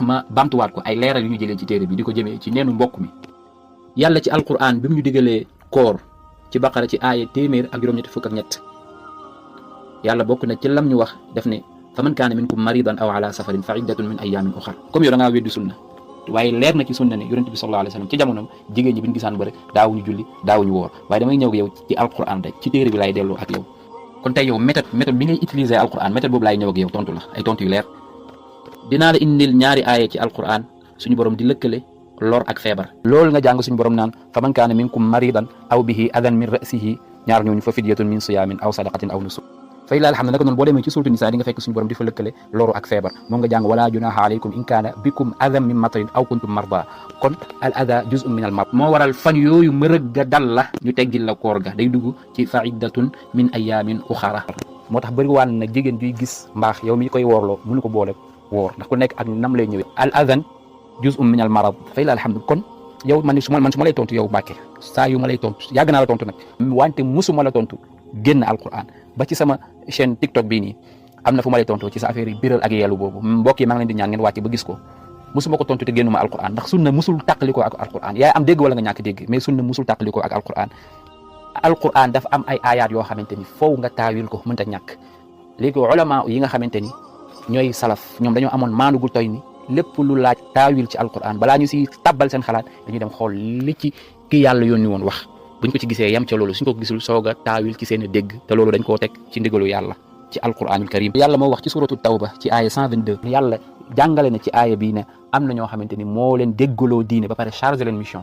ma bamtuwaat ko ay leeral yu ñu jëlee ci téere bi di ko jëmee ci neenu mbokk mi yàlla ci alquran bi mu ñu digalee koor ci baqara ci aaya téeméer ak juróom-ñetti fukk ak ñett yàlla bokk na ci lam ñu wax def ne fa man kaana minkum maridan aw ala safarin fa iddatun min ayamin uxar comme yow da ngaa weddi sunna waaye leer na ci sunna ne yonent bi sallallahu alayhi wa sallam ci jamonoom jigéen ñi bi ñu gisaan ba rek daawuñu julli daawuñu woor waaye damay ñëw ak yow ci alquran rek ci téere bi laay delloo ak yow kon tey yow méthode bi ngay utiliser alquran méthode boobu laay ñëw ak yow tontu la ay tontu yu leer dinaa la indil ñaari aaya ci alquran suñu borom di lëkkale lor ak feebar loolu nga jàng suñu borom naan fa man kaana minkum maridan aw bihi adan min ra'sihi ñaar ñooñu fa fidyatun min siyamin aw sadaqatin aw nusuk fay la alhamdu naka noonu boo demee ci suuratu nisaa di nga fekk suñu borom di fa lëkkale loru ak feebar moom nga jàng wala junaha alaykum in kaana bikum adan min matarin aw kuntum marda kon al ada juz'un min al mat moo waral fan yooyu mërëg ga dal la ñu teggil la koor ga day dugg ci fa iddatun min ayamin uxara moo tax bëri waan nag jigéen juy gis mbaax yow mi koy woorloo mënu ko boole woor ndax ku nekk ak nam lay ñëwee al adan juz'un min al marad fay la alhamdu kon yow man su ma lay tontu yow Mbàkke saa yu ma lay tontu yàgg naa la tontu nag wante musuma la tontu génn alquran ba ci sama chaîne TikTok bii nii am na fu ma lay tontu ci sa affaire yi biral ak yeelu boobu mbokk yi maa ngi leen di ñaan ngeen wàcc ba gis ko musuma ko tontu te génnuma alquran ndax sunna musul tàqalikoo ak alquran yaay am dégg wala nga ñàkk dégg mais sunna musul tàqalikoo ak alquran dafa am ay ayaat yoo xamante ni foofu nga taawil ko mënta ñàkk léegi ulama yi nga xamante ni ñooy salaf ñoom dañoo amoon maanu gu toy ni lépp lu laaj taawil ci alquran balaa ñu si tabbal seen xalaat dañuy dem xool li ci ki yàlla yónni woon wax buñ ko ci gisee yam ca loolu suñ ko gisul soog a taawil ci seen dégg te loolu dañ koo teg ci ndigalu yàlla ci alquranul karim yàlla moo wax ci suratu tawba ci aaya 122 yàlla jàngale na ci aaya bii ne am na ñoo xamante ni moo leen déggaloo diine ba pare chargé leen mission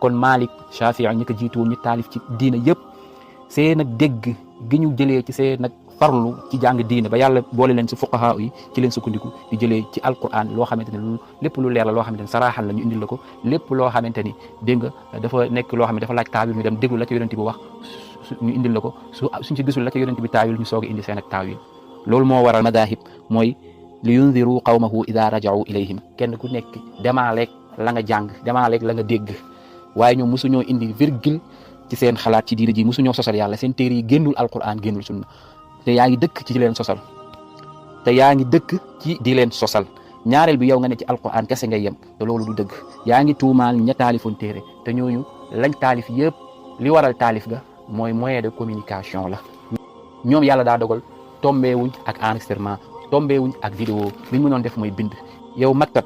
kon Malik Shafii ñi ko jiituwoon ñu taalif ci diine yëpp seen ak dégg gi ñu jëlee ci seen ak farlu ci jàng diine ba yàlla boole leen si fuqaha yi ci leen sukkandiku di jëlee ci alquran loo xamante ne lépp lu leer la loo xamante ne saraaxal la ñu indil la ko lépp loo xamante ni dégg nga dafa nekk loo xam ne dafa laaj taawil ñu dem déglu la ca yonent bi wax ñu indil la ko suñ ci gisul la ca yonent bi taawil ñu soog a indi seen ak taawil loolu moo waral madahib mooy li yundiru qawmahu ida raja'u ilayhim kenn ku nekk demaaleeg la nga jàng demaaleeg la nga dégg waaye ñoom mosuñoo indi virgule ci seen xalaat ci diine ji mosuñoo sosal yàlla seen téere yi génnul alquran génnul sunna te yaa ngi dëkk ci di leen sosal di leen sosal ñaareel bi yow nga ne ci alquran kese ngay yem te loolu du dëgg yaa ngi tuumaal ña taalifoon téere te ñooñu lañ taalif yëpp li waral taalif ga mooy moyen de communication la ñoom yàlla daa dogal tombé wuñ ak enregistrement tombé wuñ ak vidéo li ñu mënoon def mooy bind yow maktab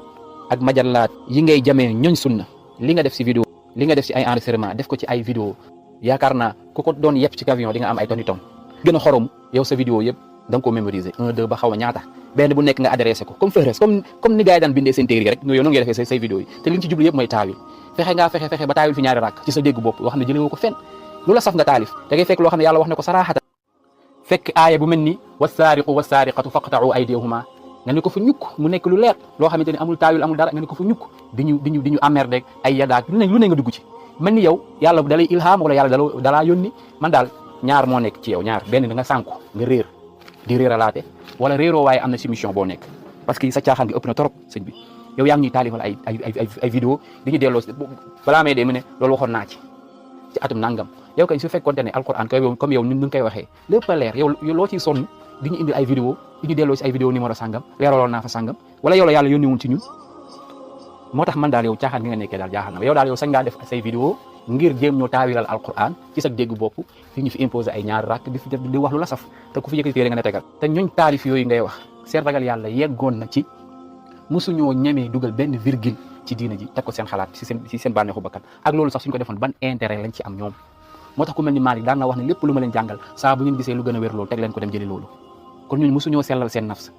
ak majallaat yi ngay jamee ñooñ sunna li nga def si vidéo li nga def si ay enregistrement def ko ci ay vidéo yaakaar naa ku ko doon yëpp ci camion di nga am ay toni ton gën a xorom yow sa vidéo yëpp da nga ko mémoriser 1 2 ba xaw ma ñaata benn bu nekk nga adressé ko comme fëres comme ni gars yi daan bindee seen téere yi rek yow noonu ngay defee say vidéo yi te li ñu ci jublu yëpp mooy taawil fexe ba taawil fi ñaari rakk ci sa dégg bopp loo xam ne jëlee woo ko fenn lu la saf nga taalif da ngay fekk loo xam ne yàlla wax ne ko saraxata fekk aaya bu mel ni wasaariqu wasaariqatu faqta'u aydiyahuma nga ne ko fa ñukk mu nekk lu leer loo xamante ni amul taawil amul dara nga ne ko fa ñukk di ñu emmerder ay yadaak lu ne nga dugg ci mel ni yow yàlla dalay ilham wala yàlla dalaa yónni man daal ñaar moo nekk ci yow ñaar benn da nga sànku nga réer di réeralaate wala réeroo waaye am na si mission boo nekk parce que sa caaxaan gi ëpp na trop sëñ bi yow yaa ngi ñuy taalifal ay vidéo di ñu delloo balaa may dee mu ne loolu waxoon naa ci atum nangam yow kay su fekkoonte ne alquran comme yow ni nga koy waxee lépp a leer yow loo ciy sonn di ñu indi ay vidéo di ñu delloo si ay vidéo numéro sangam leeraloon naa fa sangam wala yow la yàlla yónni woon ci ñun moo tax man daal yow caaxaan gi nga nekkee daal jaaxal na yow daal yow sañ ngaa def say vidéo ngir jéem ñoo taawilal alquran ci sa dégg bopp fi ñu fi imposé ay ñaari rakk di wax lu la saf te ku fi yëkkati téere nga ne tegal te ñooñ taalif yooyu ngay wax seen ragal yàlla yeggoon na ci mosuñoo ñemee dugal benn virgule ci diina ji teg ko seen xalaat ci seen bànneexu bakkan ak loolu sax suñ ko defoon ban intérêt lañ ci am ñoom moo tax ku mel ni Malik daan na wax ne lépp lu ma leen jàngal saa bu ngeen gisee lu gën a wér loolu teg leen ko dem jëli loolu kon ñun mosuñoo sellal seen nafs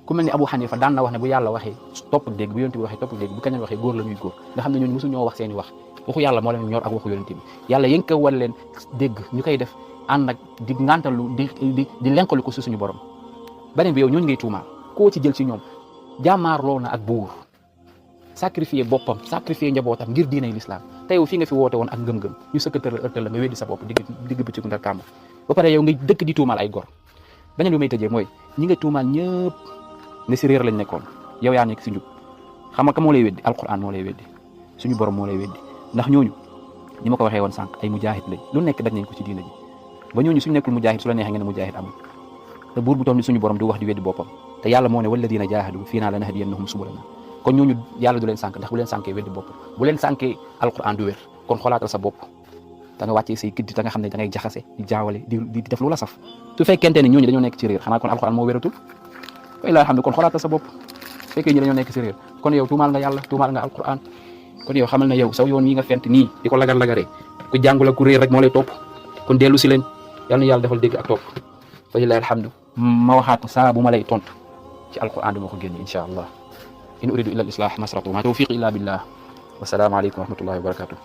ku mel ni Abu Hanifa daan na wax ne bu yàlla waxee topp dégg bu yonent bi waxee topp dégg bu keneen waxee góor la ñuy góor nga xam ne ñooñu mosuñoo wax seen i wax waxu yàlla moo leen ñor ak waxu yonent bi yàlla yënk ko wal leen dégg ñu koy def ànd ak di ngantalu di lenkalu ko si suñu borom beneen bi yow ñooñu ngay tuumaal koo ci jël ci ñoom jàmmaarloo na ak buur sacrifier boppam sacrifier njabootam ngir diinay l'islam te yow fii nga fi woote woon ak ngëm-ngëm ñu sëkkatal ërtal la nga weddi sa bopp digg bëccëgu ndar kàmb ba pare yow nga dëkk di tuumaal ay gor beneen bi may tëjee mooy ñi nga tuumaal ñëpp ne si réer lañ nekkoon yow yaa nekk si njub xam nga ka moo lay weddi alquran moo lay weddi suñu borom moo lay weddi ndax ñooñu ñi ma ko waxee woon sànq ay mujaahid lañ lu nekk daj nañ ko ci diina ji ba ñooñu suñu nekkul mujaahid su la neexee nga ne mujaahid amul te buur bu toll ni suñu borom di wax di weddi boppam te yàlla moo ne walladina jaahadu fii naa lanahdiyannahum subulana kon ñooñu yàlla du leen sànk ndax bu leen sànkee weddi bopp bu leen sànkee alquran du wér kon xoolaatal sa bopp da nga wàccee say kiddi da nga xam ne da ngay jaxase di jaawale di def lu la saf su fekkente ne ñooñu dañoo nekk ci réer xanaa kon alquran moo wératul fay laa xam ne kon xoolaatal sa bopp su fekkee ñi dañoo nekk ci réer kon yow tuumaal nga yàlla tuumaal nga alquran kon yow xamal na yow saw yoon yi nga fent nii di ko lagar-lagaree ku jàngul ak ku réer rek moo lay topp kon dellu si leen yal na yàlla defal dégg ak topp fa lillahi alhamdu ma waxaat ko saa bu ma lay tontu ci alquran dama ko génn insha allah in uridu illa al islah masratu ma tawfiqi illa billah wa salaamu alaykum wa rahmatullahi wa barakatuh